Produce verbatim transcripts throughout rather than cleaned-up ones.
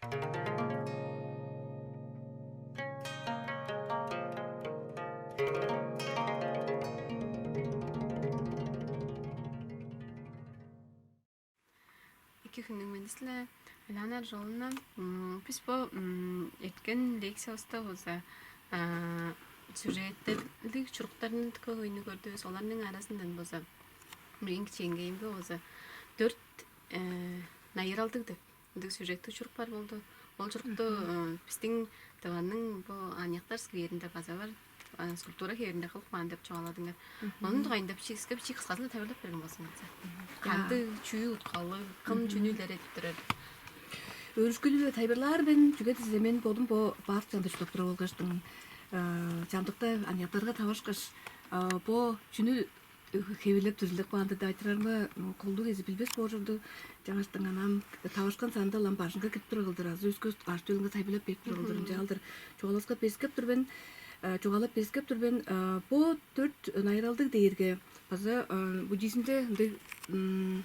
Эки хүннүң мендизи-ле, Алена Аржоловна. М, бис бо, м, эрткен лекциявыста болза, а, сюжеттерлиг чуруктарның дыка хөйнү көрдүвүс. Оларның аразындан болза, мээң кичээнгейимге болза, дөрт, э, найыралдыг деп ындыг сюжеттиг чурук бар болду. Ол чурукту, э, бистиң Тываның бо аныяктар скверинде база бар, а, скульптура хевиринде кылып каан деп чугааладыңар. Мгм. Ону дугайында бичии, бичии кысказы-ла тайылбырлап берген болзуңарза. Кандыг, чүү уткалыг, кым, мгм, чүнү илередип турар? Өөрүшкүлү-биле тайылбырлаар мен, чүге дизе мен бодум бо парк чанында чурттап турар болгаштың, э, чамдыкта аныяктарга таварышкаш, э, бо чүнү хевирлеп, дүрзүлдеп каан-дыр деп айтырарымга, м, колдуу кезии билбес боор чорду. Чаңгаштың анаа ам таварышкан санында-ла ам бажыңга кирип турар кылдыр, азы өске ажы-төлүнге тайылбырлап берип турар кылдыр, ынчалдыр чугаалаксап, бескеп тур мен, э, чугаалап, бескеп тур мен. Э, бо дөрт найыралдыг дээрге база, э, буддизмде ындыг, м,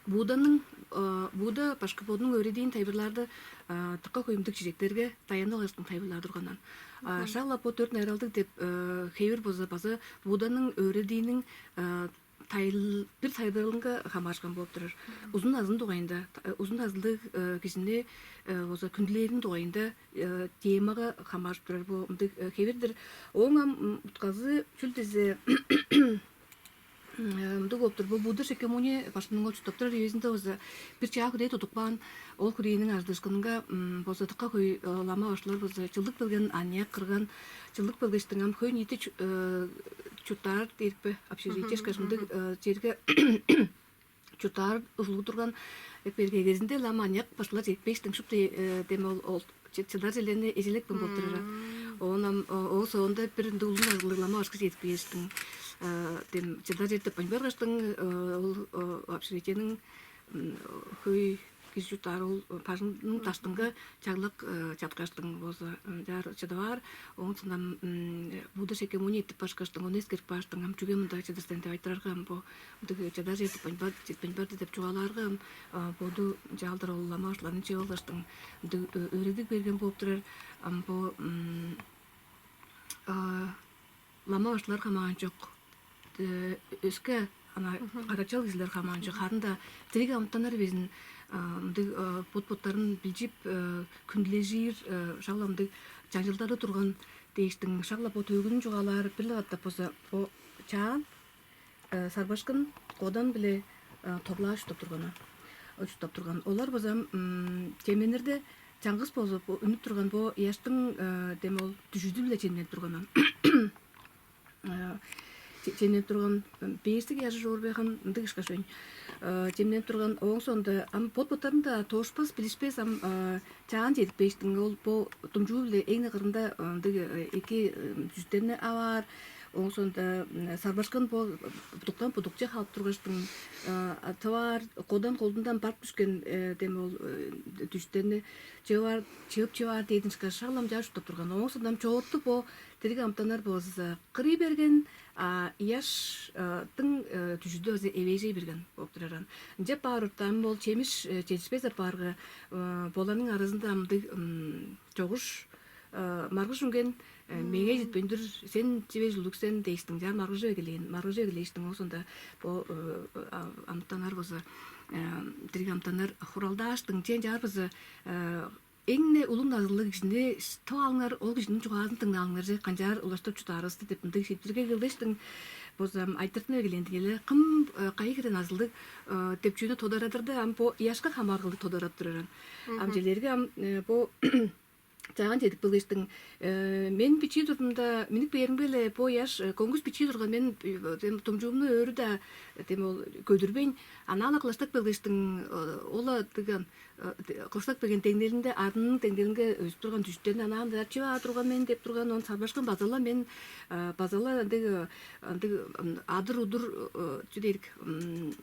Будданың, э, Будда башкы бодунуң өөредиин тайылбырлаарда, э, дыка хөй мындыг чижектерге даянып алгаштың тайылбырлаар турган аан. А, мгм, шак-ла бо дөрт найыралдыг деп, э, хевир болза база Будданың өөредииниң, э, тайыл-, бир тайылбырынга хамаарышкан болуп турар. Мгм. Узун назын дугайында, э, узун назылыг, э, кижини, э, болза хүндүлээриниң дугайында, э, темага хамааржып турар бо мындыг, э, хевир-дир. Ооң ам, м, утказы чүл дизе, м, э, мындыг болуп тур. Бо Будда Шакьямуни башкының ол чурттап турар үезинде болза бир чаа хүрээ тудуп каан. Ол хүрээниң ажыдыышкынынга, м, болза дыка хөй, э, лама башкылар болза чылдык берген аныяк, кырган, чылдык бергештиң ам хөй-ниити чу-, э, чурттаар дээрикпе, общежитие, мгм, ышкаш мындыг, мгм, э, черге чурттаар ужурлуг турган. Эп бергегезинде-ле ам аныяк башкылар четпээштиң, шупту, э, дем ол, ол чы-, чыдар черлерни эжелепкен болуп турар. Мм. Оон ам, о-, ооң соонда бир ындыг улуг назылыг лама башкы чедип кээштиң, э, дем чыдар чер тыппайн баргаштың, э, ол, э, общежитиениң, м, хөй кижи чурттаар ол бажыңның, мгм, даштынга чаглак, э, чаткаштың болза, м, чаар чыдып аар. Ооң соонда, м, Будда Шакьямуни эртип башкаштың, ону эскерип кааштың, ам чүге мында чыдыр сен деп айтырарга, ам бо мындыг чыдар чер тыппайн бар, четпейн барды деп чугаалаарга, ам, а, боду ынчалдыр ол лама башкыларны чыып алгаштың, мындыг, э, өөредиг берген болуп турар. Ам бо, м, а, лама башкылар хамаан чок, э, өске ана, мгм, карачал кижилер хамаан чок, харын-даа дириг амытаннар безин, а, мындыг, а, бот-боттарын билчип, э, хүндүлежир, э, шак-ла мындыг чаңчылдары турган дээштиң, шак-ла бо төөгүнүн чугаалаар, бир-ле катап болза бо чаан, э, сарбашкын, кодан биле, э, тоглааш чурттап турган. Чурттап турган. Олар база, м, чемненирде чаңгыс болза бо үнүп турган бо ыяштың, э, дем ол дүжүдү-биле чемненип турган. Э, че-, чемненип турган, м, бээрсик ыяжы чоор бе, хан ындыг ышкаш оң. Э, чемненип турган, ооң соонда ам бот-боттарын-даа тоошпас, билишпес, ам, э, чаан чедип кээштиң, ол бо думчуу-биле эң-не кырында, э, ындыг, э, эки, э, дүжүттерни ап аар. Ооң соонда, м, сарбашкын бо будуктан будукче халып тургаштың, э, а, тып аар, кодан колдундан барып дүшкен, э, дем ол, э, дүжүттерни чыып аар, чыып-чыып аар дээдин ышкаш, шак-ла ам чаа чурттап турган. Ооң соонда ам чоорту бо дириг амытаннар болза кырый берген, а ыяш, э, дың, э, дүжүдү база эвээжей берген болуп турар аан. Ынчап баар орта ам ол чемиш, э, четчишпес апаарга, э, боларның аразында ам мындыг, м, чогуш, э, маргыш үнген, э, мээңээ четпейн-дир, сен чивес улуг сен дээштиң, чаар маргыжып эгелээн, маргыжып эгелээштиң, ол соонда бо, э, а-, амытаннар база, э, дириг амытаннар хуралдааштың, чен чаар база, э, эң-не улуг назылыг кижини тып алыңар, ол кижиниң чугаазын дыңнаалыңар, че канчаар улаштыр чурттаарывысты деп мындыг шиитпирге келгештиң, база айтыртын эгелээн дигеле, кым, э, кайы хире назылыг, э, деп чүвени тодарадырда, ам бо ыяшка хамаарылгалыг тодарап турар аан. Ам, мгм, чижээлээрге ам, э, бо чаан чедип келгештиң, э, мен бичии турумда, миннип кээримге-ле бо ыяш, э, көңгүс бичии турган, мен, э, дем думчуумну өрү-даа, э, дем ол көдүрбейн, анаа-ла кылаштап келгештиң, э, ол-ла дыган, э, д-, кылаштап келген деңнелинде, арнының деңнелинге өзүп турган дүжүттерни анаа-ла чип аар турган мен деп турган, оон сарбашкын база-ла мен, э, база-ла ындыг, э, ындыг, м, адыр-удур, э, чү дээрик, м,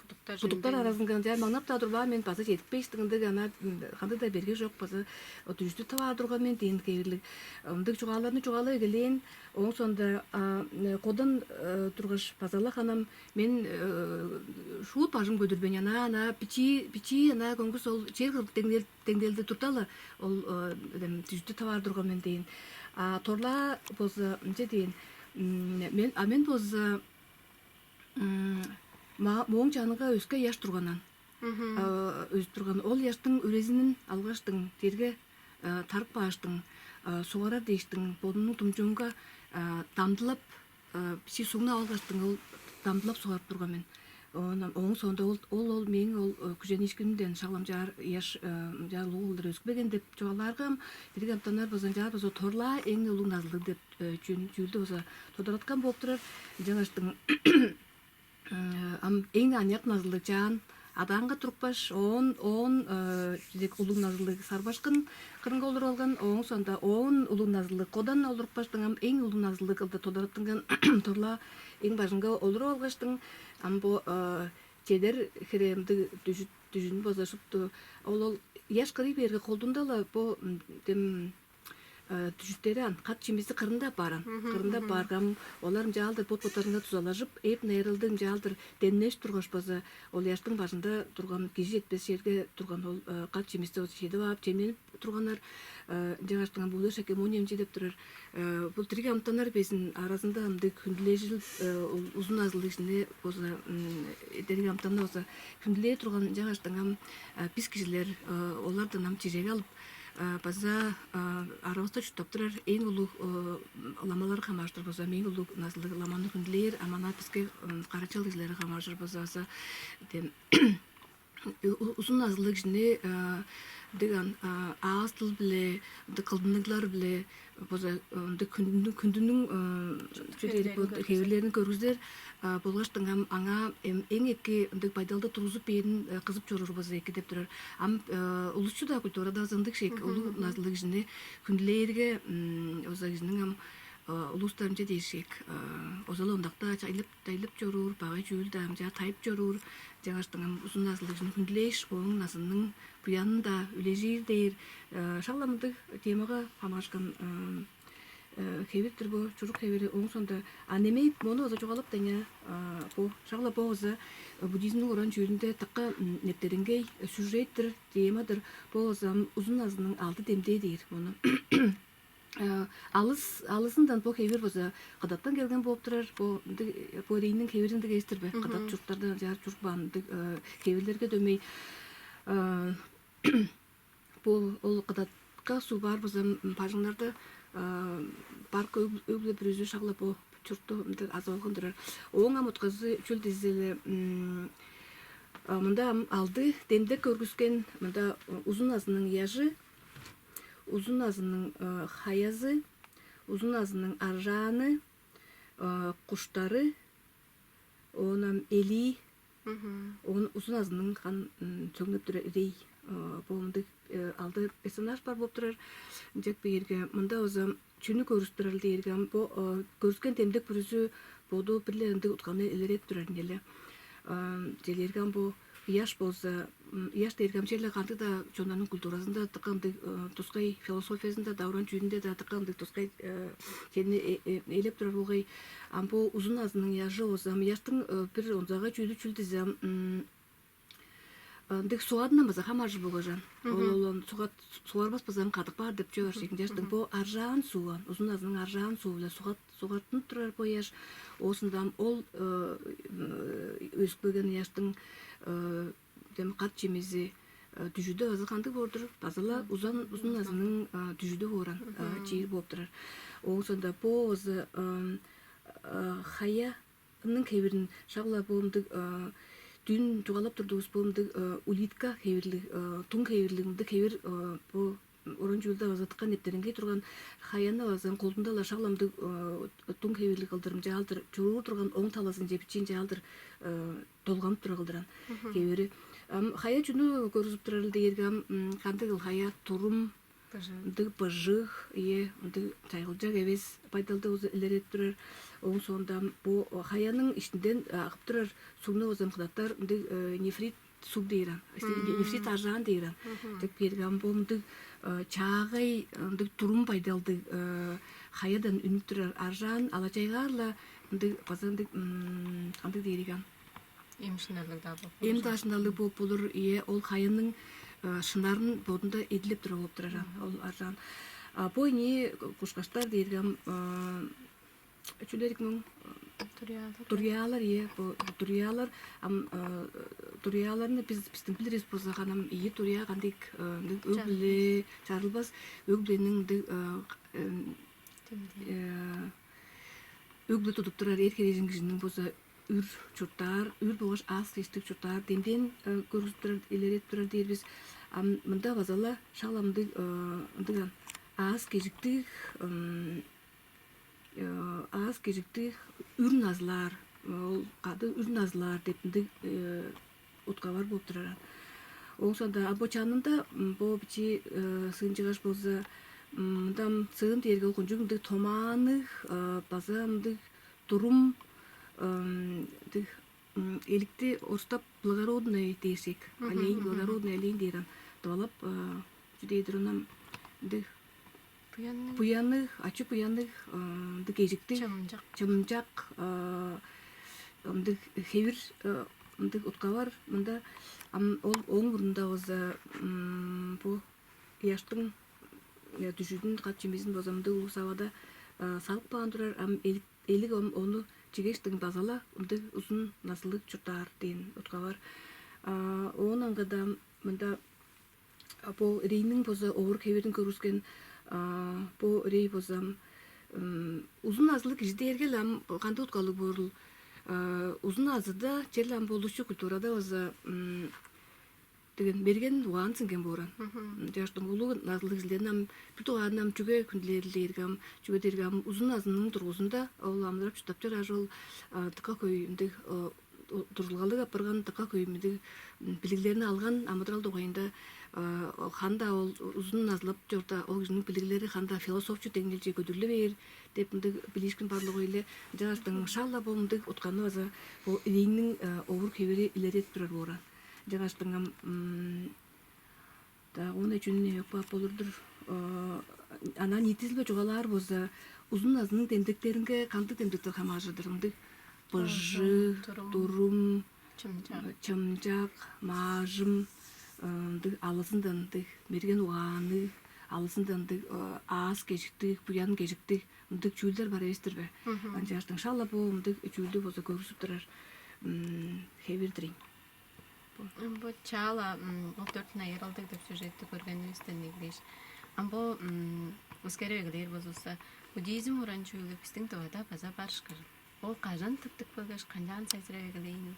будуктар аразынга ынчаар маңнап-даа турбаан мен, база чедип кээштиң, ындыг анаа, м, кандыг-даа берге чок, база, о, дүжүттү тып аар турган мен дээн хевирлиг, ындыг чугааларны чугаалап эгелээн. Ооң соонда, а, э, кодан, э, тургаш, база-ла ханам мен, э, шуут бажым көдүрбейн, анаа, анаа бичии, бичии, анаа көңгүс ол чер кыр-, деңнел деңнелди турда-ла ол эм, дүжүттү таваар турган мен дээн. А торлаа болза ынча дээн. Мен а мен болза мооң чанынга өске ыяш турганан өзүп турган ол ыяштың үрезинин алгаштың, черге тарып кааштың, сугарар дээштиң бодунуң думчуунга дамдылап, бичии сугну алгаштың ол дамдылап сугарып турган мен. Оон ооң соонда ол ол ол мээң ол күжениишкинимден шаглам чаар ыяш ынчаар улуг кылдыр өскүлбеген деп чугаалааргам, дириг амтаннар база ынчаар база торлаа эң улуг назылыг деп чүүлдү база тодараткан болуп турар. Ынчангаштың ам эң аныяк назылыг чаан адаанга турупкаш, оон оон дег улуг назылыг сарбашкын кырынга олуруп алган, ооң соонда оон улуг назылыг кодан олурупкаштың, ам эң улуг назылыг кылдыр тодараттынган торлаа эң бажынга олуруп алгаштың, ам бо чедер хире ындыг дүжүт дүжүн база шупту ол ол ыяш кырый бээрге колдунда-ла бо дем дүжүттери ан кат чимизи кырында аппааран. Кырында аппааргам, олар ынчаалдыр бот-боттарынга дузалажып, эп найыралды ынчаалдыр демнеш тургаш база ол ыяштың бажында турган кижи четпес черге турган ол кат чимисти чедип ап, чемненип турганнар. Ынчангаштың ам Будда Шакьямуни ынча деп турар. Бул дириг амытаннар безин аразында ындыг хүндүлежил узун назылыг кижини база дириг амытанны база хүндүлээр турган. Ынчангаштың ам бис кижилер олардан ам чижек алып, база аравыста чурттап турар эң улуг ламаларга хамаарыштыр база мээң улуг назылыг ламаны хүндүлээр, а мана биске карачал кижилерге хамаарыштыр база база дем узун назылыг кижини дыган аас дыл биле, ындыг кылдыныглар биле база ындыг күндүнүң күндүнүң чү дээрик бо хевирлерин көргүзер. Болгаштың ам аңаа эң эки ындыг байдалды тургузуп бээрин кызып чоруур база эки деп турар. Ам улусчу-даа культурада база ындыг шек улуг назылыг кижини хүндүлээрге база кижиниң ам улуустарынче дээшек озал ондакта чайлып чайлып чоруур, багай чүүл-даа ам чаа тайып чоруур. Чаңаштың ам узун назылыг кижини хүндүлээш, ооң назынының буянын-даа үлежир дээр шак-ла мындыг темага хамаарышкан хевир-дир бо, чурук хевири. Ооң соонда а немей мону база чугаалап деңе бо шак-ла бо база буддизмниң уран чүүлүнде дыка нептереңгей сюжет-тир, тема-дыр. Бо база узун назының алды демдээ дээр мону. Алыс алызындан бо хевир база кыдаттан келген болуп турар. Бо ындыг бо рейниң хевири ындыг эстир бе? Кыдат чурттарда чаар чурук баан ындыг хевирлерге дөмей. Бо ол кыдатка суг баар база бажыңнарда бар өг-ле бүрүзү шагла бо чуртту ындыг азып алган турар. Ооң ам утказы чүл дизе-ле мында ам алды демдек көргүскен мында узун азының ыяжы, узун азының хаязы, узун азының аржааны, куштары, оон ам элии, оон узун азының кан сөңнеп турар ирей. Бо мындыг алды персонаж бар болуп турар. Ынчап бээрге мында база чүнү көргүзүп турарыл дээрге ам бо көргүскен демдек бүрүзү боду бир-ле ындыг утканы илередип турар ийин але. Чижээлээрге ам бо ыяш болза ыяш дээрге ам черле кандыг-даа чоннарның культуразында дыка ындыг тускай философиязында-даа, уран чүүлүнде-даа дыка ындыг тускай чедини ээлеп турар болгай. Ам бо узун азының ыяжы болза ам ыяштың бир онзагай чүүлү чүл дизе ам ындыг сугадындан база хамааржыр болгай чаан. Ол ол сугат сугарбас база ам кадык баар деп чүве бар шегин. Ыяштың бо аржаан суу ам, узун азының аржаан суу-биле сугат сугартынып турар бо ыяш. Оозунда ам ол өсүп келген ыяштың дем кат чимизи дүжүдү база кандыг боор-дур? База-ла узан узун азының дүжүдү бооран чиир бооп турар. Ооң соонда бо база хаяның хевирин шагла бо мындыг дүүн чугаалап турдувус, бо мындыг улитка хевирлиг, туң хевирлиг мындыг хевир бо уран чүүлде база дыка нептереңгей турган. Хаяны база колдунда-ла шагла мындыг туң хевирлиг кылдыр ынчаалдыр чуруур турган, оң талазынче бичии ынчаалдыр долганып тура кылдыран хевири. Ам хая чүнү көргүзүп турарыл дээрге ам кандыгыл хая турум, ындыг быжыг, ийе, ындыг чайгылчак эвес байдалды узу илередип турар. Ооң соонда ам бу хаяның иштинден агып турар сугну база ам кыдаттар ындыг нефрит суг дээр ан, нефрит аржаан дээр ан деп берген. Бо мындыг чаагай ындыг турум байдалдыг хаядан үнүп турар аржаан алачайгаар-ла ындыг база ындыг кандыг дээриг ан, эм шынарлыг-даа болуп эм даа шынарлыг болуп болур. Ийе, ол хаяның шынарын бодунда эдилеп турар болуп турар ол аржаан. А бо ийи кушкаштар дээрге ам чүлерик муң Дуруялар, ие, бо дуруялар ам дуруяларны биз биздин билирис болза, канам ийи дуруя кандыг өг-бүле чарылбас, өг-бүлениң ындыг өг-бүле тудуп турар эр херээжен кижиниң болза үр чурттаар, үр болгаш аас кештиг чурттаар демден көргүзүп турар, илередип турар дээр бис. Ам мында база-ла шак ындыг ындыг аас кежиктиг аас кежиктиг үр назылаар, ол кады үр назылаар деп ындыг утка бар болуп турар. Ооң соонда а бо чанында бо бичии сыынчыгаш болза, мындан сыын дээрге ол кончуг мындыг томаанныг, база мындыг турум, мындыг эликти орустап благородный дээршек, олень, благородный олень дээр ам, тывалап чү дээдир, ынам мындыг буянныг, ачы-буянныг, ындыг эжиктиг, чымчак, чымчак, ындыг хевир ындыг утка бар. Мында ам ол ооң мурнунда болза бо ыяштың дүжүдүн, кат чимизин болза мындыг улуг савада салып каан турар. Ам элик, элик ам ону чигештиң база-ла ындыг узун назылыг чурттаар дээн утка бар. Оон аңгыда мында бо рейниң болза овур-хевирин көргүскен. Бо рей болза узун назылыг кижи дээрге-ле ам кандыг уткалыг боорул? Узун назыда черле ам болушчу культурада болза деген мерген угаан сиңген бооран. Чаштың улуг назылыг кижилерин ам бир дугаарында ам чүге хүндүлээрил дээрге ам, чүге дээрге ам узун назының тургузунда ол амыдырап чурттап чорааш, ол дыка хөй ындыг турулгалыг апарган, дыка хөй мындыг билиглерни алган амыдырал дугайында. Ханда ол узун назылап чорда, ол кижиниң билиглери ханда философчу деңнелче көдүрлү бээр деп мындыг билиишкин барлыгы-биле. Ынчангаштың шала бо мындыг утканы база бо ирииңниң овур-хевири илередип турар бооран. Ынчангаштың ам Дагы оон чүнү эвеп каап болур-дур? Анаа ниитизилбе чугаалаар болза, узун назының демдектеринге кандыг демдектер хамааржыр-дыр? Ындыг быжыг, турум, чымчак, маажым, ындыг алызындан ындыг мерген угаанныг, алызындан ындыг аас кежиктиг, буян кежиктиг ындыг чүүлдер бар эвес-тир бе? Ынчангаштың шала бо ындыг чүүлдү болза көргүзүп турар хевир-дир ийин. Бо чаала ол дөрт найыралдыг деп сюжетти көргенивистен эгелээш, ам бо өскерип эгелээр болзувусса, буддизм уран чүүлү бистиң Тывада база бар ышкажыл. Ол кажан тыптып келгеш, канчаан сайзырап эгелээнил,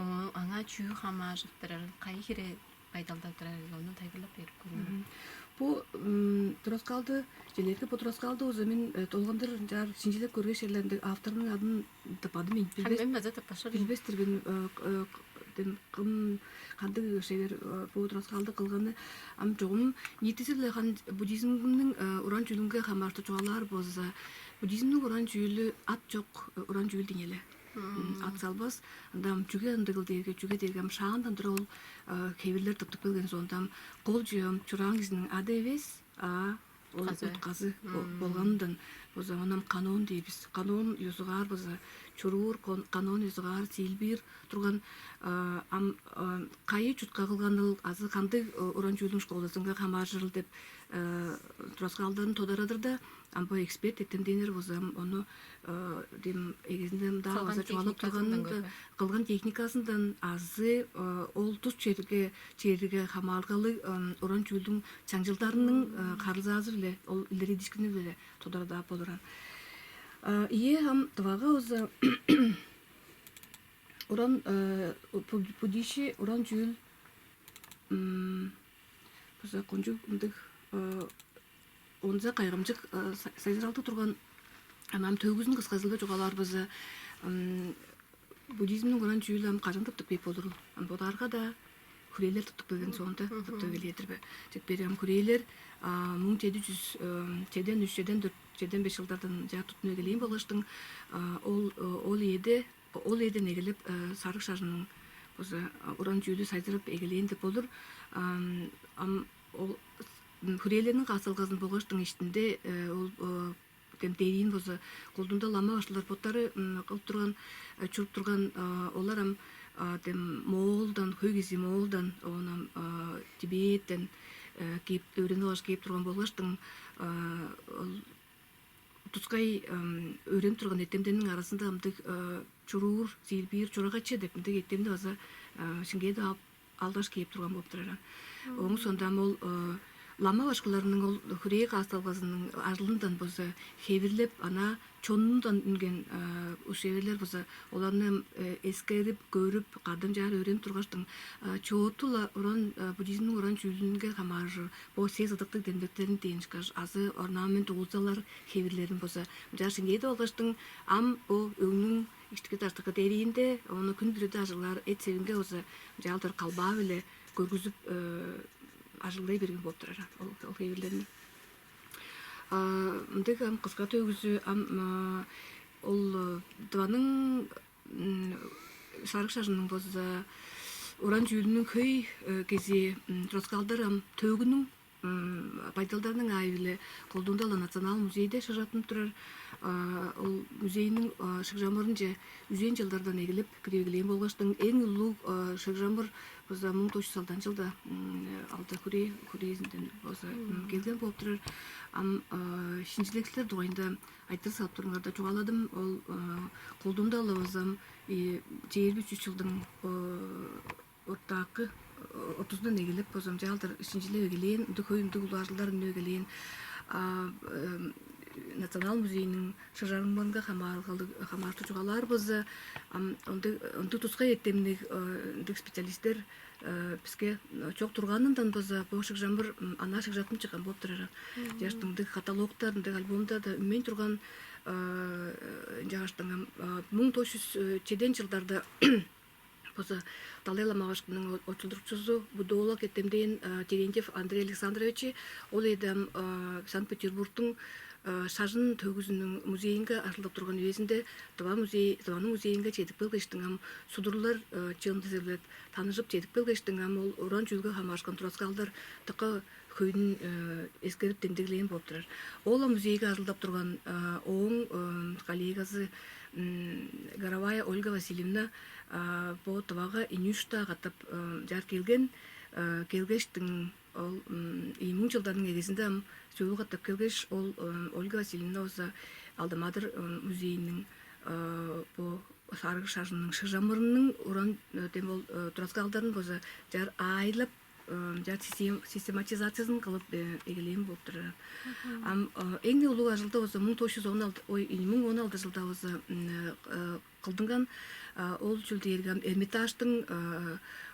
аңаа чүү хамааржып турарыл, кайы хире байдалда турарыл, ону тайылбырлап берип көрүңер. Бо тураскаалды, челерге бо тураскаалды болза мен долгандыр ынчаар шинчилеп көргеш, эрлеринде авторунуң адын тыппадым мен. Билбес, мен база тыппашар мен. Билбес-тир мен дем кым, кандыг шевер бо тураскаалды кылганы. Ам чогум ниитизи-биле хан буддизмниң уран чүүлүнге хамаарыштыр чугаалаар болза, буддизмниң уран чүүлү ат чок уран чүүл деңнеле. Ат салбас. Ында ам чүге ындыгыл дээрге, чүге дээрге ам шаандан тура ол хевирлер тыптып келген соонда ам кол чүве ам чураан кижиниң ады эвес, а ол утказы, утказы бо-, болганындан болза, ону ам канон дээр бис. Канон ёзугаар болза, чуруур кон-, канон ёзугаар сиилбиир турган. Ам кайы чутка кылганыл азы кандыг уран чүүлүң школазынга хамааржырыл деп тураскаалдарын тодарадырда, ам бо эксперт эртемденнер болза, ам ону дем эгезинде мында база чугаалап турганын, кылган техниказындан азы ол тус черге, черге хамаарылгалыг уран чүүлдүң чаңчылдарының харылзаазы-биле, ол илередиишкини-биле тодарадап болуран. Ийе, ам Тывага болза уран буддийши уран чүүл база кончуг ындыг онза кайгамчык сайзыралдыг турган. Ам төгүзүн кысказылга чугаалаар база буддизмниң уран чүүлү ам кажан тыптып кээп болурул? Ам бодаарга-даа хүрээлер тыптып келген соонда тыптып келээр-дир бе? Чек бери ам хүрээлер муң чеди чүс чеден үч, чеден дөрт, чеден беш чылдардан чаар туттунуп эгелээн болгаштың, ол ол ийеде ол ийеден эгелеп сарыг шажынның база уран чүүлү сайзырап эгелээн деп болур. Ам ол хүрээлерниң каасталгазын болгаштың иштинде ол дем дериин база колдуунда лама башкылар боттары кылып турган, чуруп турган, олар ам Дем Моолдан, хөй кижи Моолдан, оон ам Тибеттен кээп, өөренип алгаш кээп турган болгаштың, ол тускай өөренип турган эртемденниң аразында ындыг чуруур, сиирбиир, чурагачы деп ындыг эртемни база Шиңгээде алгаш кээп турган болуп турар. Ооң соонда ам ол лама башкыларының ол хүрээ каасталгазының ажылындан болза хевирлеп, ана чонундан үнген ус-шеверлер болза оларны эскерип, көрүп, кадым чаар өөренип тургаштың, чооту-ла уран, буддизмниң уран чүүлүнге хамааржыр бо сес ыдыктыг демдектерин дээн ышкаш азы орнамент, уулзалар хевирлерин болза мынчаар шиңгээдип алгаштың, ам бо өңнүң иштики-даштыкы дериинде ону хүн бүрүде ажыглаар эт-севинге болза мынчаалдыр калбаа-биле көргүзүп, ажыглай берген болуп турар ол, ол хевирлерни. Мындыг ам кыска төөгүзү ам ол Тываның сарыг шажынның болза уран чүүлүнүң хөй кези тураскаалдар ам төөгүнүң байдалдарының аайы-биле колдуунда-ла Национал музейде шыгжаттынып турар. Ол музейниң шыгжамырынче үжен чылдардан эгелеп кирип эгелээн болгаштың, эң улуг шыгжамыр база муң тос чүс алдан чылда алды хүрээ, хүрээзинден база келген болуп турар. Ам шинчилекчилер дугайында айтырыг салып турарыңарда чугааладым. Ол колдуунда-ла база чээрби үч чылдың ортаакы ортузундан эгелеп база мынчаалдыр шинчилеп эгелээн, ындыг хөй, ындыг улуг ажылдар үнүп эгелээн. Национал музейниң шыгжамырынга хамаарылгалыг, хамаарыштыр чугаалаар болза, ам ындыг, ындыг тускай эртемниг ындыг специалистер биске чок турганындан база бо шыгжамыр ана шыгжаттынып чыткан болуп турар. Чаштың ындыг каталогтар, ындыг альбомда-даа үнмейн турган. Ынчангаштың ам муң тос чүс чеден чылдарда база Далай-Лама башкының очулдурукчузу, буддолог эртемден Терентьев Андрей Александрович, ол эдем Санкт-Петербургтуң шажын төөгүзүнүң музейинге ажылдап турган үезинде Тыва музей, Тываның музейинге чедип келгештиң, ам судурлар чыындызы-биле таныжып чедип келгештиң, ам ол уран чүүлге хамаарышкан тураскаалдар дыка хөйүн эскерип демдеглээн болуп турар. Ол-ла музейге ажылдап турган ооң коллегазы Горовая Ольга Васильевна бо Тывага ийи-үш даа катап чаар келген. Келгештиң ол ийи муң чылдарның эгезинде ам сөөлү катап келгеш, ол Ольга Васильевна болза Алдан-Маадыр музейиниң бо сарыг шажынның шыгжамырының уран, дем ол тураскаалдарын болза чаар аайлап, чаар систематизациязын кылып эгелээн болуп турар. Ам эң улуг ажылда болза муң тос чүс он алты, ой, ийи муң он алты чылда болза кылдынган. Ол чүл дээрге ам Эрмитажтың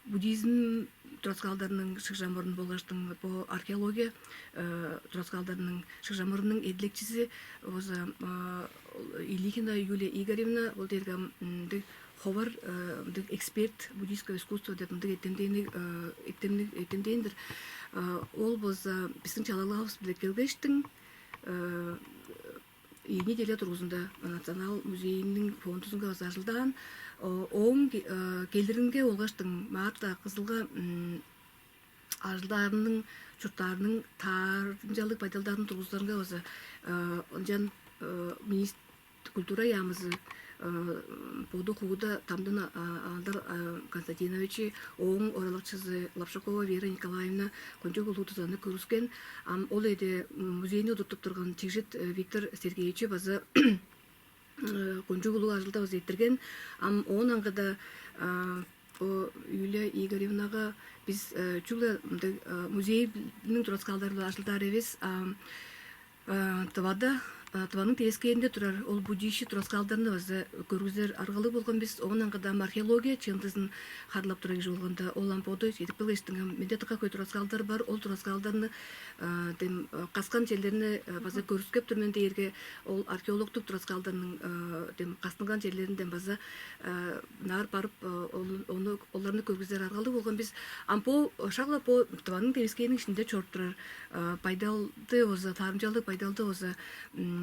буддизм тураскаалдарының шыгжамырын болгаштың бо археология тураскаалдарының шыгжамырының эдилекчизи болза Илихина Юлия Игоревна, ол дээрге ам ындыг ховар, ындыг эксперт буддийского искусства деп ындыг эртемденниг, эртемниг, эртемден-дир. Ол болза бистиң чалалгавыс-биле келгештиң, ийи неделя дургузунда Национал музейниң фондузунга база ажылдаан. Ооң келиринге болгаштың Марта Кызылга ажылдаарының, чурттаарының таарымчалыг байдалдарын тургузарынга база ынчан министр, культура яамызы боду хууда Тамдын Алдар Константинович, ооң оралакчызы Лапшакова Вера Николаевна кончуг улуг дузаны көргүскен. Ам ол эде музейни удуртуп турган Чигжит Виктор Сергеевич база кончуг улуг ажылды база эрттирген. Ам оон аңгыда бо Юлия Игоревнага бис чүгле мындыг музейниң тураскаалдары-биле ажылдаар эвес, а Тывада, Тываның девискээринде турар ол буддийжи тураскаалдарны база көргүзер аргалыг болган бис. Оон аңгыда ам археология чыындызын харыылап турар кижи болганда, ол ам боду чедип келгештиң, ам менде дыка хөй тураскаалдар бар, ол тураскаалдарны дем каскан черлерни база көргүскеп тур мен дээрге, ол археологтуг тураскаалдарның дем кастынган черлеринден база ынаар барып, ону, оларны көргүзер аргалыг болган бис. Ам бо шак-ла бо Тываның девискээриниң иштинде чоруп турар байдалды болза, таарымчалыг байдалды болза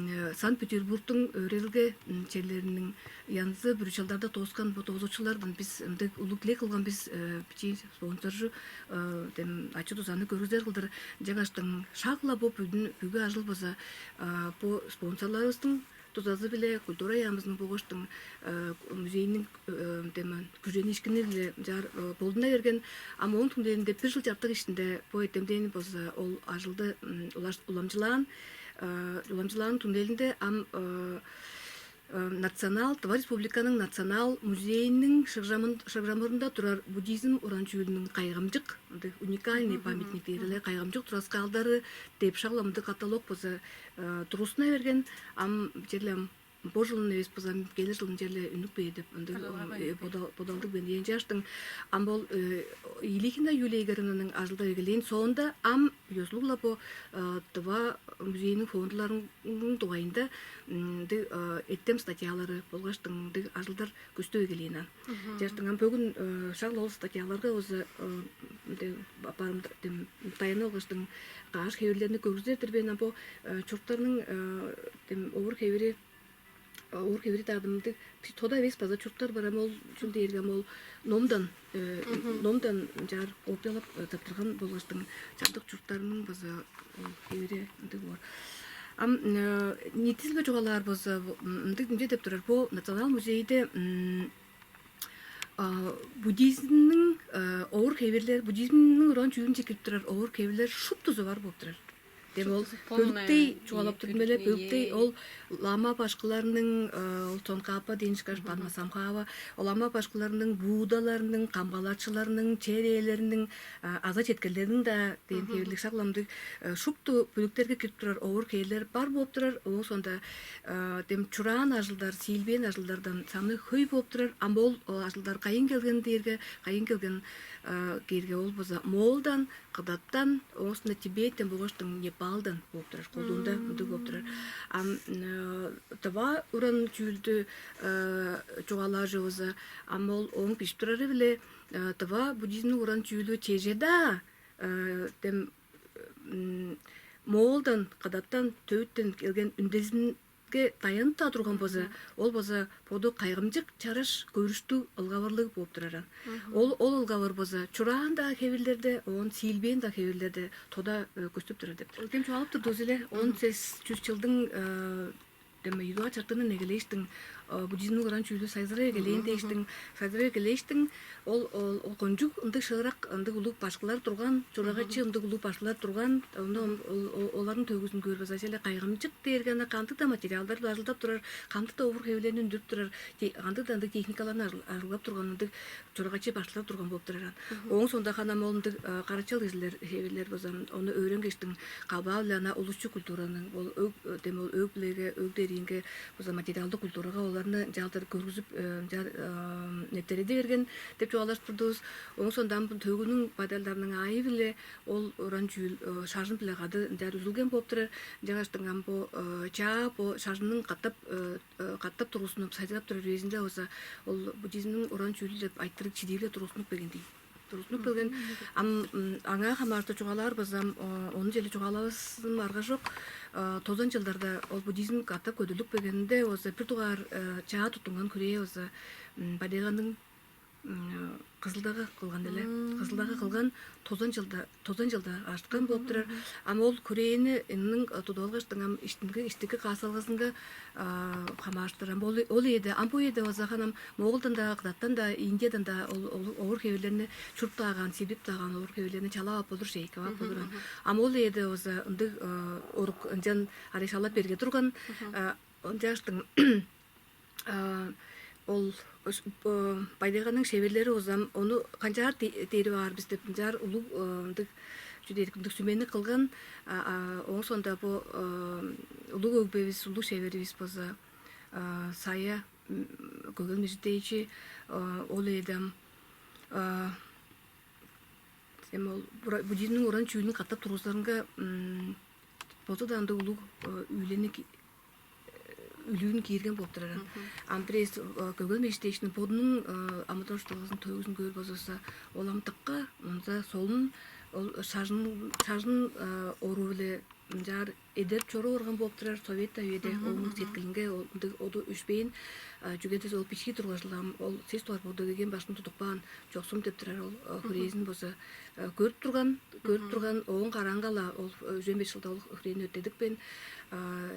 Санкт-Петербургтуң өөредилге черлериниң янзы-бүрү чылдарда дооскан бо доозукчулардан бис ындыг улуг дилег кылган бис, бичии спонсоржу дем ачы-дузаны көргүзер кылдыр. Ынчангаштың шак-ла бо бүдүн, бүгү ажыл база бо спонсорларывыстың дузазы-биле культура яамызының болгаштың музейниң деме күжениишкини-биле чаар болдуна берген. Ам ооң түңнелинде бир чыл чартык ишинде бо эртемден болза ол ажылды уламчылаан. Уламчылаан түңнелинде ам национал Тыва Республиканың национал музейиниң шыгжамырында турар буддизм уран чүүлүнүң кайгамчык ындыг уникальный памятниктери-ле кайгамчык тураскаалдары деп шак ындыг каталог база тургустуна берген. Ам черле ам бо жылын эвес база келир жылын черле үнүп бээр деп ындыг бодалдыг мен дээн чааштың. Ам бол Илихина Юлия Игоревнаның ажылдап эгелээн соонда ам ёзулуг-ла бо Тыва музейниң фондуларының дугайында ындыг эртем статьялары болгаштың ындыг ажылдар көстүп эгелээн аан. Чаштың ам бөгүн шак ол статьяларга база ынды апаарымда дем даяна алгаштың каш хевирлерни көргүзер-дир мен. Ам бо чуруктарның дем овур хевири овур хевири-даа дымдыг тода эвес база чуруктар бар. Ам ол чүл дээрге ам ол номдан номдан чаар копиялап таптырган болгаштың чамдык чуруктарының база ол хевири ындыг боор. Ам ниитизилбе чугаалаар болза ындыг ынча деп турар. Бо Национал музейде буддизмниң овур хевирлер, буддизмниң уран чүүлүнче кирип турар овур хевирлер шуптузу бар болуп турар. Дем ол бөлүктей чугаалап турдум эле, бөлүктей ол лама башкыларның, ол Цонкапа дээш каш Падма Самхава, ол лама башкыларның, буддаларның, камгалакчыларның, чер ээлериниң, аза четкерлерниң-даа дээн хевирлиг шак ындыг шупту бөлүктерге кирип турар овур хевирлер бар болуп турар. Ооң соонда дем чураан ажылдар, сиилбээн ажылдардан саны хөй болуп турар. Ам ол ажылдар кайыын келген дээрге, кайыын келген кээрге ол болза Моолдан, Кыдаттан, ооң соонда Тибеттен болгаштың Непалдан болуп турар. Колдуунда ындыг болуп турар. Ам тыва уран чүүлдү чугаалаар чүве болза, ам ол ооң бижип турары-биле тыва буддизмниң уран чүүлү чеже-даа дем Моолдан, Кыдаттан, Төвүттен келген үндезин ке даянып-даа турган болза, ол болза боду кайгамчык чараш көрүштүг ылгавырлыг болуп турар аан. Ол ол ылгавыр болза чураан-даа хевирлерде, оон сиилбээн-даа хевирлерде тода көстүп турар деп тур. Ол дем чугаалап турдувус эле, он сес чүс чылдың деме юдуа чартыындан эгелээштиң буддизмниң уран чүүлү сайзырай эгелээн дээштиң, сайзырай эгелээштиң, ол ол кончуг ындыг шыырак, ындыг улуг башкылар турган, чурагачы ындыг улуг башкылар турган. Ону оларның төгүзүн көөр база черле кайгамчык дээрге ана кандыг-даа материалдар ажылдап турар, кандыг-даа овур хевирлерни үндүрүп турар, кандыг-даа ындыг техникаларны ажыглап турган ындыг чурагачы башкылар турган болуп турар аан. Ооң соонда ханам ол ындыг карачал кижилер, хевирлер база ону өөренгештиң калбаа-биле ана улусчу культураның ол өг дем ол өг-бүлеге, өг дериинге база материалдык культурага оларны ынчаалдыр көргүзүп, ынчаар нептереди берген деп чугаалашып турдувус. Ооң соонда ам төгүнүң байдалдарының аайы-биле ол уран чүүл шажын-биле кады ынчаар үзүлген болуп турар. Ынчангаштың ам бо чаа бо шажынның катап катап тургузунуп, сайзырап турар үезинде болза, ол буддизмниң уран чүүлү деп айтырыг чидиип-ле тургузунуп келген дийин. Тургузунуп келген. Ам аңаа хамаарыштыр чугаалаар база, ам ону черле чугаалавазым арга чок. Тозан чылдарда ол буддизм катап көдүрлүп келгенинде болза, бир дугаар чаа туттунган хүрээ болза, Бадеганың Кызылдага кылган эле. Кызылдага кылган тозан чылда, тозан чылда ажыткан болуп турар. Ам ол хүрээниң тудуп алгаштың ам иштинге, иштики каасталгазынга хамаарыштыр. Ам ол ол ийеде, ам бо ийеде база ханам Моголдан-даа, Кыдаттан-даа, Индиядан-даа ол овур хевирлерни чуруп-дааган, силбип-дааган овур хевирлерни чалап ап болур, шейип ап болур. Ам ол ийеде база ындыг орук ынчан арай шалап берге турган. Ынчааштың ол Байдеганың шеверлери узам ону канчаар дээрип аар бис деп ынчаар улуг ындыг чү дээрик ындыг сүмени кылган. Ооң соонда бу улуг өгбевис, улуг шеверивис болза Сая Көгел Межитеевич, ол эдем эм ол буддизмниң уран чүүлүн катап тургузарынга болза-даа ындыг улуг үүлени үлүүн киирген болуп турар. Ам бирээзи Көгел Межитеевичтиң бодунуң амыдырал-чуртталгазының төгүзүн көөр болзувусса, ол ам дыка мынза солун, ол шажын шажын оруу-биле ынчаар эдерип чоруп орган болуп турар. Совет-даа үеде ооң сеткилинге ол ындыг оду өшпээн, чүге дээрге ол бичии тургаш-ла ам ол сес дугаар боду келген башкын тудуп каан чоксум деп турар ол хүрээзин болза көрүп турган, көрүп турган, ооң караанга-ла ол үжен беш чылда ол хүрээни өрттедипкен.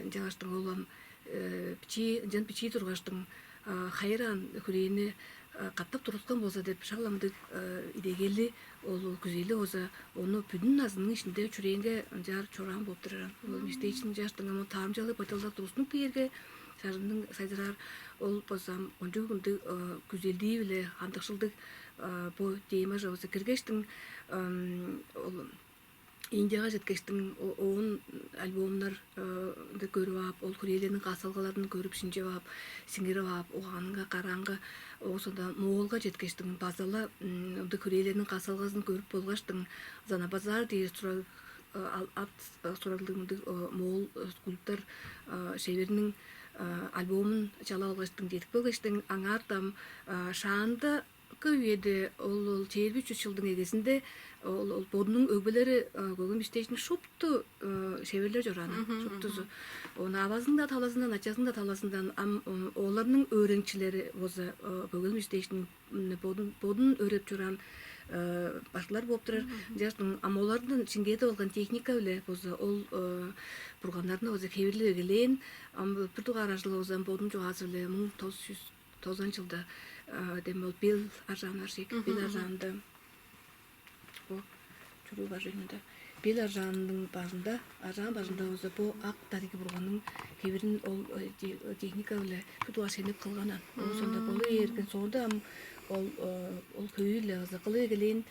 Ынчангаштың ол ам Э, бичии, ынчан бичии тургаштың, а, хайыраан хүрээни, а, катап тургускан болза деп шак ындыг, а, идегели, ол күзели болза, ону бүдүн назынының иштинде чүрээнге ынчаар чораан болуп турар. Ол мисте иштин ынчааштың ам таарымчалыг байдалдар тургустунуп кээрге, шажынның сайзыраар, ол болза ам кончуг ындыг, а, күзелдии-биле андакшылдыг, а, бо темаже болза киргештиң, ам, ол Индияга четкештиң, о-, оон альбомнар, э, ында көрүп ап, ол хүрээлерниң каасталгаларын көрүп, шинчип ап, сиңирип ап, угаанга, караанга, ооң соонда Моолга четкештиң, база-ла, м, ындыг хүрээлерниң каасталгазын көрүп болгаштың, Занабазар дээр сураг-, э, ал-, ат, э, сураглыг мындыг, э, моол, э, скульптор, э, шеверниң, э, альбомун чалап алгаштың, чедип келгештиң, аңаа ам, э, шаанда Кы үеде ол, ол чээрби үч чылдың эгезинде ол, ол бодунуң өгбелери, а, Көгүн Биштээжиниң шупту, э, шеверлер чорааны, шуптузу. Ону авазының-даа талазындан, ачазының-даа талазындан, ам, м, оларның өөреникчилери болза, э, Көгүн Биштээжиниң, м, бодун, бодун өөредип чораан, э, башкылар болуп турар. Ынчаш ам олардан шиңгээдип алган техника-биле болза ол, э, бурганнарны болза хевирлеп эгелээн. Ам бир дугаар ажылы болза ам бодунуң чугаазы-биле муң тос чүс тозан чылда, а, дем ол бел аржаан бар чек, бел аржаанда бо чуруу бар чүве-дир. Бел аржаанның бажында, аржаан бажында болза бо ак дариги бурганның хевирин ол, э, те-, техника-биле бир дугаар шенеп кылган аан. Ооң соонда болу бээрген соонда ам ол, э, ол хөйү-биле база кылып эгелээн,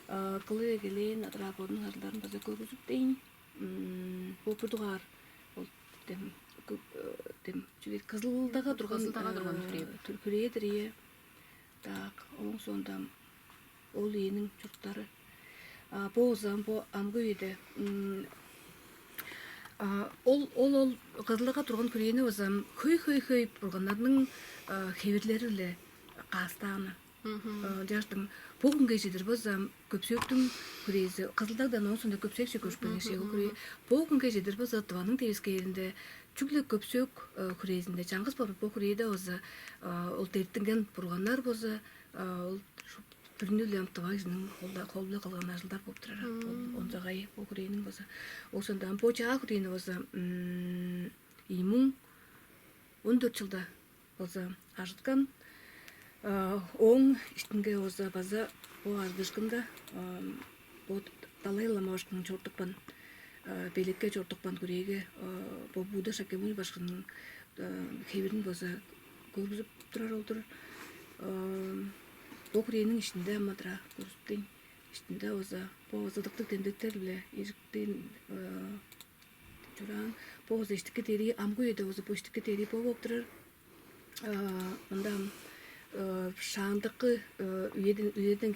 а, кылып эгелээн адыраа бодунуң ажылдарын база көргүзүп дээн. М, бо бир дугаар ол дем, кы-, э, дем чүге Кызылдага турган, Кызылдага турган э, хүрээ. Түр-, хүрээ-дир, ийе. Так, ооң соонда ол ээниң чуруктары. А, бо узам, бо амгы үеде, м, а, ол, ол, ол Кызылдага турган хүрээни база хөй-хөй-хөй бурганнарның, а, хевирлери-биле каастааны. Ынчаштың бо хүнге чедир база Көпсөөктүң хүрээзи, Кызылдагдан ооң соонда Көпсөөгже көжүп келген шеге хүрээ. Бо хүнге чедир база Тываның девискээринде чүгле Көпсөөк, э, хүрээзинде, чаңгыс бо, бо хүрээде база, э, ол дерттинген бурганнар база, э, ол шуп-, бүрүнү-ле ам тыва кижиниң холда-, холу-биле кылган ажылдар болуп турар. Ол онзагайы бо хүрээниң база. Ооң соонда ам бо чаа хүрээни база, м, ийи муң он дөрт чылда болза ажыткан. А, ооң иштинге болза база бо ажыдыышкында, а, бо Далай-Лама башкының чорудупкан, а, белекке чорудупкан хүрээге, а, бо Будда Шакьямуни башкының, а, хевирин база көргүзүп турар ол-дур. А, бо хүрээниң иштинде ам адыраа көргүзүптейн. Иштинде база бо база ыдыктыг демдектер-биле эжиктиин, а, чораан. Бо база иштики дерии, амгы үеде база бо иштики дерии бо болуп турар. А, мында, э, шаандакы, э, үеден, үеден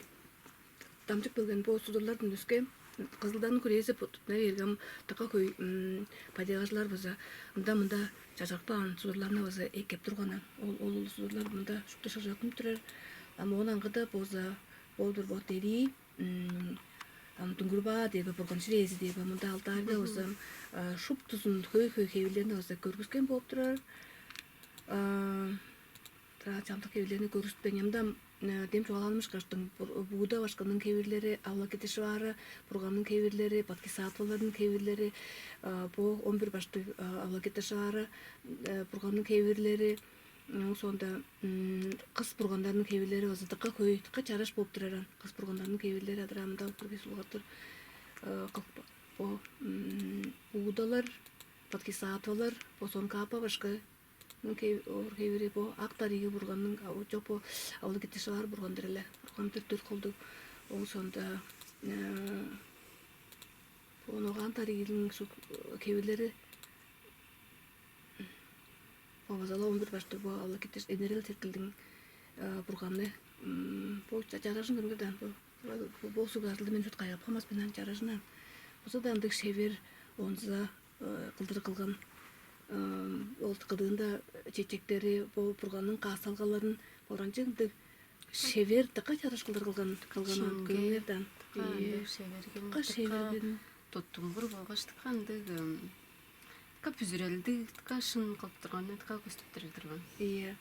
дамчып келген бо судурлардан өске, Кызылданың хүрээзи бо-, туттуна бээрге ам дыка хөй, м, бай-тайгажылар база ында-мында чажырып каан судурларны база эккеп турган. Ол, ол, ол судурлар мында шупту шыгжаттынып турар. Ам оон аңгыда база болдур бо дерии, м, ам Дуңгурбаа дээр бе, Бурган ширээзи дээр бе, мында алтарьда база, а, шуптузун хөй-хөй хевирлерни база көргүскен болуп турар. А, чамдык хевирлерни көргүспейн, ам-даа, э, дем чугаалаанымышкаштың, Бу-, Будда башкының хевирлери, Авалокитешвара бурганның хевирлери, бодхисаттваларның хевирлери, а, бо он бир баштыг, а, Авалокитешвара, э, бурганның хевирлери, ооң соонда, м, кыс бурганнарның хевирлери база дыка хөй, дыка чараш болуп турар аан. Кыс бурганнарның хевирлери адыраа мында бир кис улгаттыр, э, кылып, бо, м, Буддалар, бодхисаттвалар, бо Цонкапа башкының хев-, оор хевири бо ак дариги бурганның, а, о, чок, бо Авалокитешвара бурган-дыр але. Бурган-дыр, дөрт холдуг. Ооң соонда, э, бо ногаан даригиниң суг-, хевирлери, бо база-ла он бир баштыг бо Авалокитеш-, энерел сеткилдиң, э, бурганы, м, бо ча-, чаражын көрүңер даан, бо, бо, бо суг ажылды мен чут кайгап хамас мен аан, чаражын аан. Болза-даа ындыг шевер, онза, э, кылдыр кылган, э, ол кыдыында чечектери, бо бурганның каасталгаларын, боранчык ындыг шевер, дыка чараш кылдыр кылган, кылган аан, көрүңер даан. Ийе. Дыка шевер, дыка шевер. Туттунгур болгаш дыка ындыг, м, дыка бүзүрелдиг, дыка шын кылып турганын дыка көстүп турар-дыр баан. Ийе.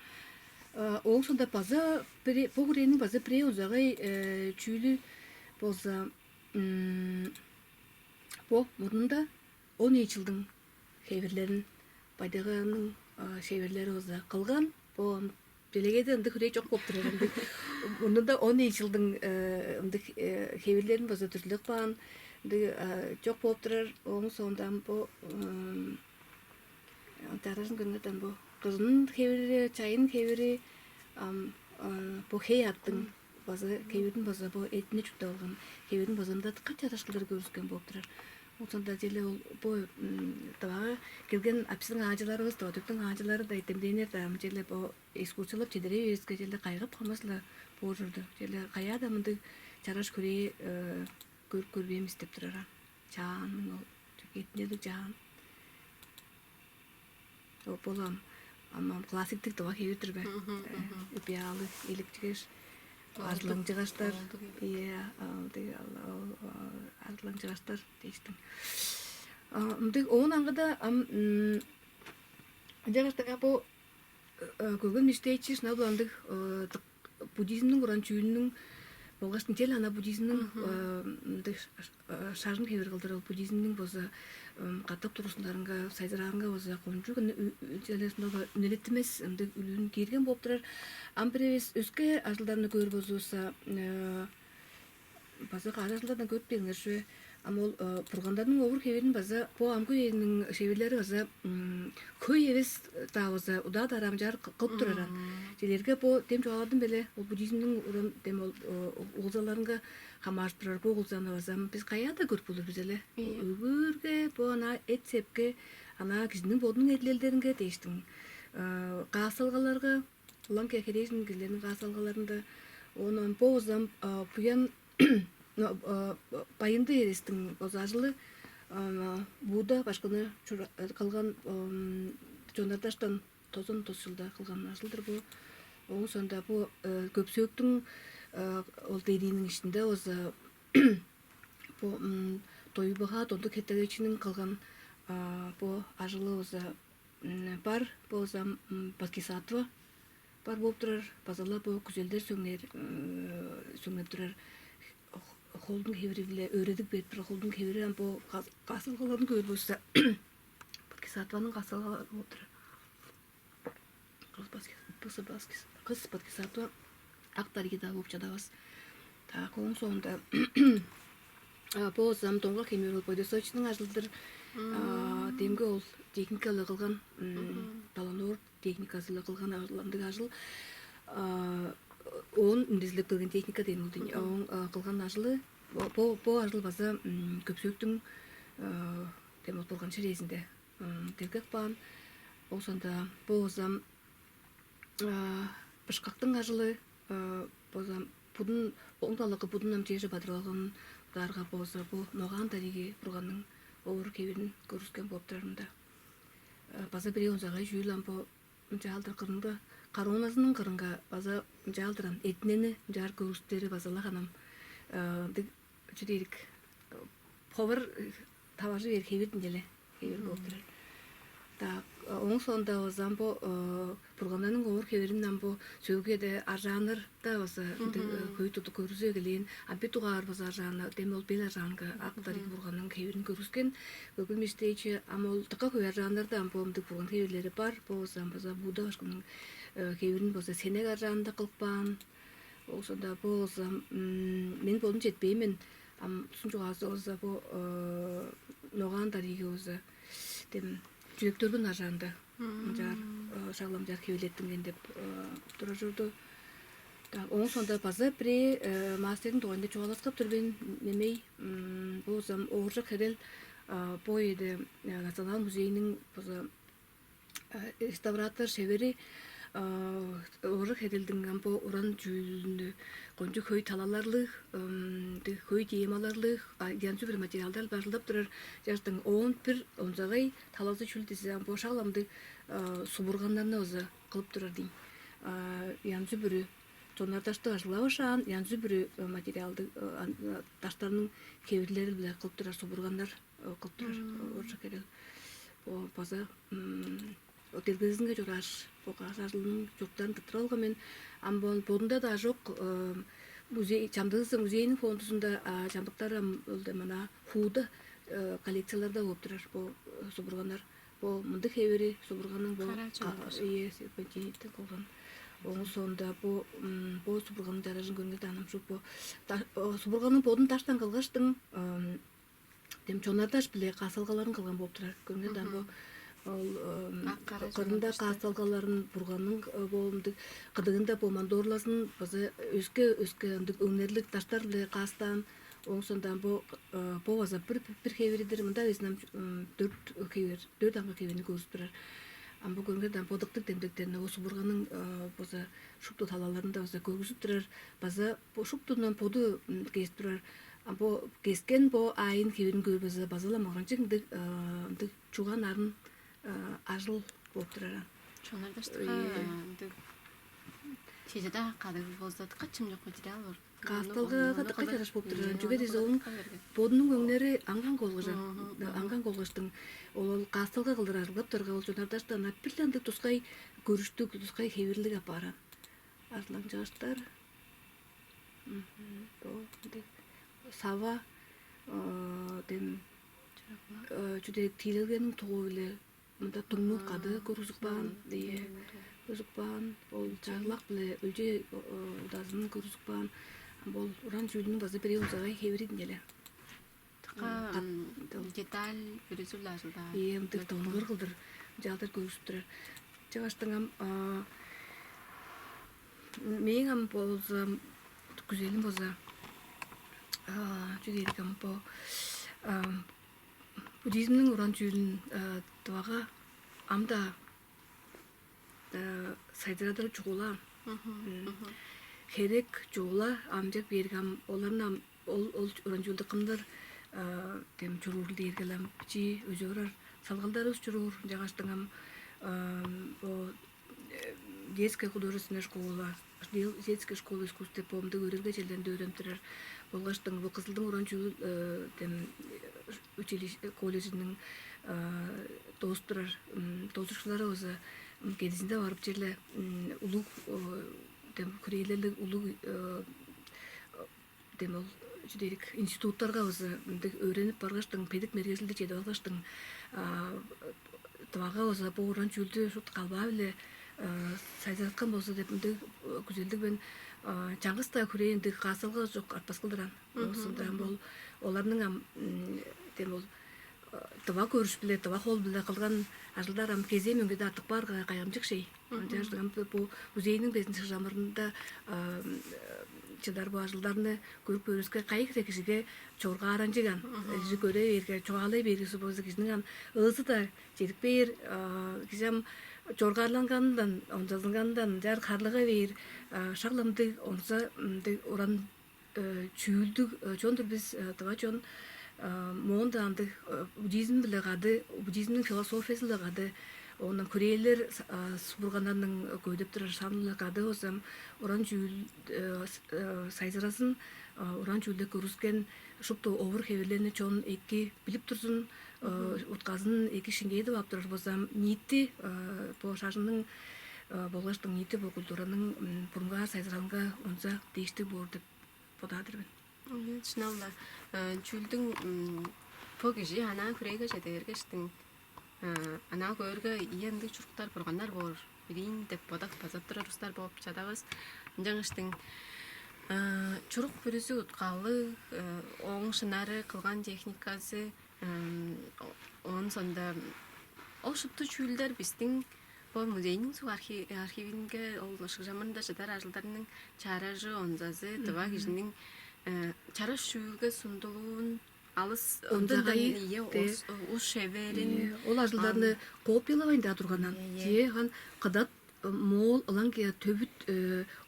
А, ооң соонда база бир, бо хүрээниң база бирээ онзагай, э, чүүлү болза, м, бо мурнунда он ийи чылдың хевирлерин, бай-тайганың шеверлери база кылган. Бо делегейде ындыг хүрээ чок болуп турар ындыг. Мурнунда он ийи чылдың ындыг хевирлерин база дүрзүлеп каан. Ындыг чок болуп турар. Ооң соондан бо чаражын көрүңерден, бо кыжын хевири, чайын хевири, ам бо хей аттың база хевирин база бо эдине чурттап алган хевирин база ында кат чараш кылдыр көрүскен болуп турар. Ол сонда черле ол бо дывага кирген апсиң аажыларывыс, дывадыктың аажылары да демденер да, ам черле бо экскурсиялап чедере бээривиске черле кайгап хамас-ла боор чорду. Черле каяада мындыг чараш хүрээ көрүп көрбээмис деп турар ам. Чаанның ол чүгетинелиг чаан. Ол болам ам классиктик дыва хевир-дир бе? Үпеалыг, эликчигеш, арзылаңчыгаштар. Ие, ындыг арзылаңчыгаштар дээштиң. Ындыг оон аңгыда ам ынчангаш дыңа бо Гүгүн Миштейчи шынап-ла ындыг буддизмниң уран чүүлүнүң болгаш ынчел ана буддизмниң ындыг шажын хевир кылдыр ол буддизмниң база катап тургузундарынга, сайзыраарынга база кончуг үнелеттимес ындыг үлүүн киирген болуп турар. Ам бир эвес өске ажылдарны көөр болзувусса, база каажалдардан көрүп бериңер чүве. Ам ол бургандарның овур-хевирин база бо амгы үениң шеверлери база хөй эвес-даа база удаа-дараа ынчаар кылып турар ан. Чилерге бо дем чугаалардым беле, ол буддизмниң уран дем ол угулзаларынга хамаарып турар. Бо угулзаны база биз каяада көрүп болур бис эле? Өгүрге, бо ана эт-сепке, ана кижиниң бодунуң эдилелдеринге дээштиң, каасталгаларга, ылаңгыя херээжен кижилерниң каасталгаларында, оон бо база буян Байынды Эрестиң база ажылы, Будда башкыны кылган чоннардаштан тозан тос чылда кылган ажыл-дыр бу. Ооң соонда бу Көпсөөктүң ол дерииниң иштинде база бу Дойбуга Дондук Хетеговичиниң кылган бу ажылы база бар, бо база бодхисаттва бар болуп турар, база-ла бо күзелдер сөңнээр, сөңнеп турар холдуң хевири-биле өөредип берип турар холдуң хевири ам бо каасталгаларын көөр болза, бодхисаттваның каасталгалары болуп турар. Кыс бодхисаттва ак дариги-даа болуп чадавас. Так, ооң соонда бо база ам Доңгак Хемир ол Бойдосовичтиң ажылы-дыр. Демги ол техникалыг кылган, баланор техниказы-ла кылган ындыг ажыл. Оон үндезилеп келген техника дээн ол дийин. Ооң кылган ажылы, бо бо ажыл база Көпсөөктүң дем ол болган ширээзинде дергеп каан. Ол соонда бо база бышкактың ажылы, база будун, оң талакы будун ам чеже бадырып алган удаарга, бо база бо ногаан дариги бурганның овур-хевирин көргүскен болуп турарында. База бирээ онзагай чүүл ам бо ынчаалдыр кырында, короназының кырынга база ынчаалдыр ам эдинени ынчаар көргүстери база-ла ханам ындыг чү дээрик, ховар таваржы бээр хевир-дир эле, хевир болуп турар. Так, ооң соонда база ам бо бурганнарның овур-хевирин ам бо сөөлгү үеде аржааннарда база ындыг хөй тудуг көргүзүп эгелээн, а бир дугаар база аржааны дем ол бел аржаанга ак дариги бурганның хевирин көргүскен. Бөгүн бистейчи ам ол дыка хөй аржааннарда ам бо ындыг бурган хевирлери бар. Бо база ам база Будда башкының хевирин база сенек аржаанында кылып каан. Ол соонда бо база мен бодум четпейн мен, ам суң чугаазы база бо ногаан дариги база дем чүректөргүн аржаанда ынчаар шаглам чаар хевилеттинген деп турар чорду. Так, ооң соонда база бирээ мастериң дугайында чугааласкап тур мен, немей, бо база ам Ооржак Херел бо үеде Национал музейниң база реставратор шевери, Ооржак Херелдиң ам бо уран чүүлүнү кончуг хөй талаларлыг, хөй темаларлыг янзы-бүрү материалдар бажылдап турар. Чаштың оон бир онзагай талазы чүл дизе, ам бо шак ындыг субурганнарны база кылып турар дийин. Янзы-бүрү чоннар-даштыг ажылавышаан, янзы-бүрү материалдыг даштарның хевирлери-биле кылып турар субурганнар кылып турар Ооржак Херел. Бо база ол делгезинге чорааш, бо каш ажылының чуруктарын тырттырып алган мен. Ам бо бодунда-даа чок музей, чамдыызы музейниң фондузунда, чамдыктары ам ол дем ана хууда коллекцияларда болуп турар бо субурганнар. Бо мындыг хевири субурганның бо, Кара чүве. Ийе, серпентиниттен кылган. Ооң соонда бо бо субурганның чаражын көрүңер даан, ам шуп бо субурганның бодун даштан кылгаштың, дем чонар-даш биле каасталгаларын кылган болуп турар. Көрүңер даан, бо ол кырында каасталгаларын, бурганның бо мындыг кыдыында бо мандорлазын база өске өске ындыг өңнерлиг даштар биле каастаан. Ооң соонда бо бо база бир бир хевири-дир. Мында безин ам дөрт хевир, дөрт аңгы хевирни көргүзүп турар. Ам бо көрүңер даан, бодуктуг демдектерни, ол субурганның база шупту талаларында база көргүзүп турар. База бо шуптундан боду кээп турар. А бо кескен бо аайын хевирин көөр база база-ла моранчык ындыг ындыг чугаан арын ажыл болуп турар. Чонар-даштыкка ындыг чеже-даа кадыг болза, дыка чымчак материал боор. Каасталгага дыка чараш болуп турар. Чүге дээзе, ооң бодунуң өңнери аңган болгаш, аңган болгаштың ол каасталга кылдыр ажылдап турга, ол чонар-даштан бир-ле ындыг тускай көрүштүг, тускай хевирлиг апаар. Арзылаң чыгыштар. Бо ындыг сава, дем чүдек тиилелгениң тугу-биле мында туңму кады көргүзүп каан. Ийе, көргүзүп каан. Ол чагылак-биле өлчей удазын көргүзүп каан. Ам ол уран чүүлүнүң база бирээ онзагай хевири-дир ийин але. Дыка деталь бүрүзү-биле ажылдаар. Ийе, ындыг донгур кылдыр чаалдар көргүзүп турар. Чыгаштың ам мээң ам болза, күзелим болза, чү дээрил ам, бо буддизмниң уран чүүлүн Тывага ам-даа сайзырадыр чугула, херек чугула. Ам чак бээрге ам оларны ам ол ол уран чүүлдү кымдыр дем чуруурул дээрге-ле ам бичии өзүп орар салгалдарывыс чуруур. Ынчангаштың ам бо детская художественная школа, детская школа искусств деп бо мындыг өөредилге черлеринде өөренип турар. Болгаштың бо Кызылдың уран чүүл дем училище, колледжиниң доозуп турар доозукчулары база кедизинде барып черле улуг дем хүрээлерлиг улуг дем ол чүдерик институттарга база мындыг өөренип баргаштың, бедик мергежилди чедип алгаштың, Тывага база бо уран чүүлдү шут калбаа-биле сайзыраткан болза деп мындыг күзелдиг мен. Чаңгыс-даа хүрээ ындыг каасталга чок артпас кылдыр аан. Оозунда ам ол оларның ам дем ол тыва көрүш-биле, тыва хол-биле кылган ажылдар ам кезээ мөңгеде артып каарга кайгамчык шей. Ынчаарга ам бо музейниң безин шыгжамырында чыдар бо ажылдарны көрүп көрүрүвүске, кайы хире кижиге чоргааранчыган, кижи көре бээрге, чугаалай бээрге, болза кижиниң ам ыызы-даа чедип бээр, кижи ам чоргаарланганындан, онзазынганындан ынчаар харлыга бээр, шак-ла мындыг онза мындыг уран чүүлдүг чон-дур бис, тыва чон. Моон-даа ындыг буддизм-биле кады, буддизмниң философиязы-биле кады, оон хүрээлер, субурганнарның көвүдеп турар шамы-биле кады болза, уран чүүл сайзыразын, уран чүүлде көргүскен шупту овур-хевирлерни чон эки билип турзун, утказын эки шиңгээдип ап турар болза, ниити бо шажынның болгаштың ниити бо культураның бурунгаар сайзыралынга онза дээштиг боор деп бодаар-дыр мен. Шынап-ла, чүүлдүң бо кижи анаа хүрээге чеде бергештиң, анаа көөрге, ийе, ындыг чуруктар, бурганнар боор, билиин деп бодап база турар улустар бооп чадавас. Ынчангаштың чурук бүрүзү уткалыг, ооң шынары, кылган техниказы, оон соонда ол шупту чүүлдер бистиң бо музейниң суг архивинге, ол шыгжамырында чыдар ажылдарның чаражы, онзазы, тыва кижиниң чараш чүүлге сундулуун, алыс ындындан, ийе, ус шеверин, ол ажылдарны копиялавайн-даа турганнар. Ийе, хан кыдат, моол, ылаңгыя төвүт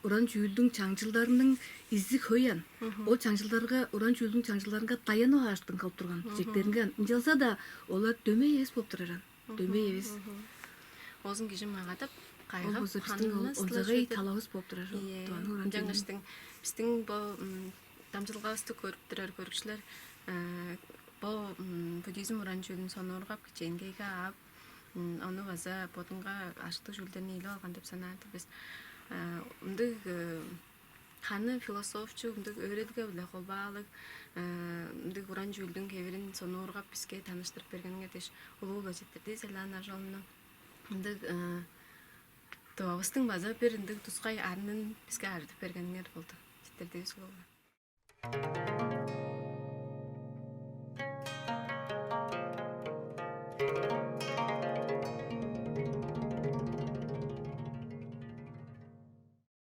уран чүүлдүң чаңчылдарының изи хөй аан. Ол чаңчылдарга, уран чүүлдүң чаңчылдарынга даянып ааштың кылып турган чектеринге аан. Ынчалза-даа олар дөмей эвес болуп турар аан. Дөмей эвес. Оозун кижи магадап, кайгап, ханына сылажы талавыс болуп турар. Ийе. Ынчангаштың бистиң бо дамчылгавысты көрүп турар көрүкчүлер бо буддизм уран чүүлүн сонуургап, кичээнгейге ап, ону база бодунга ажыктыг чүүлдерни илип алган деп санаар-дыр бис. Ындыг ханы философчу, ындыг өөредилге-биле холбаалыг ындыг уран чүүлдүң хевирин сонуургап, биске таныштырып бергениңер дээш улуу-биле четтирдивис, Элана Ажоловна. Ындыг тывавыстың база бир ындыг тускай арнын биске ажыдып бергениңер болду. Четтирдивис улуу-биле.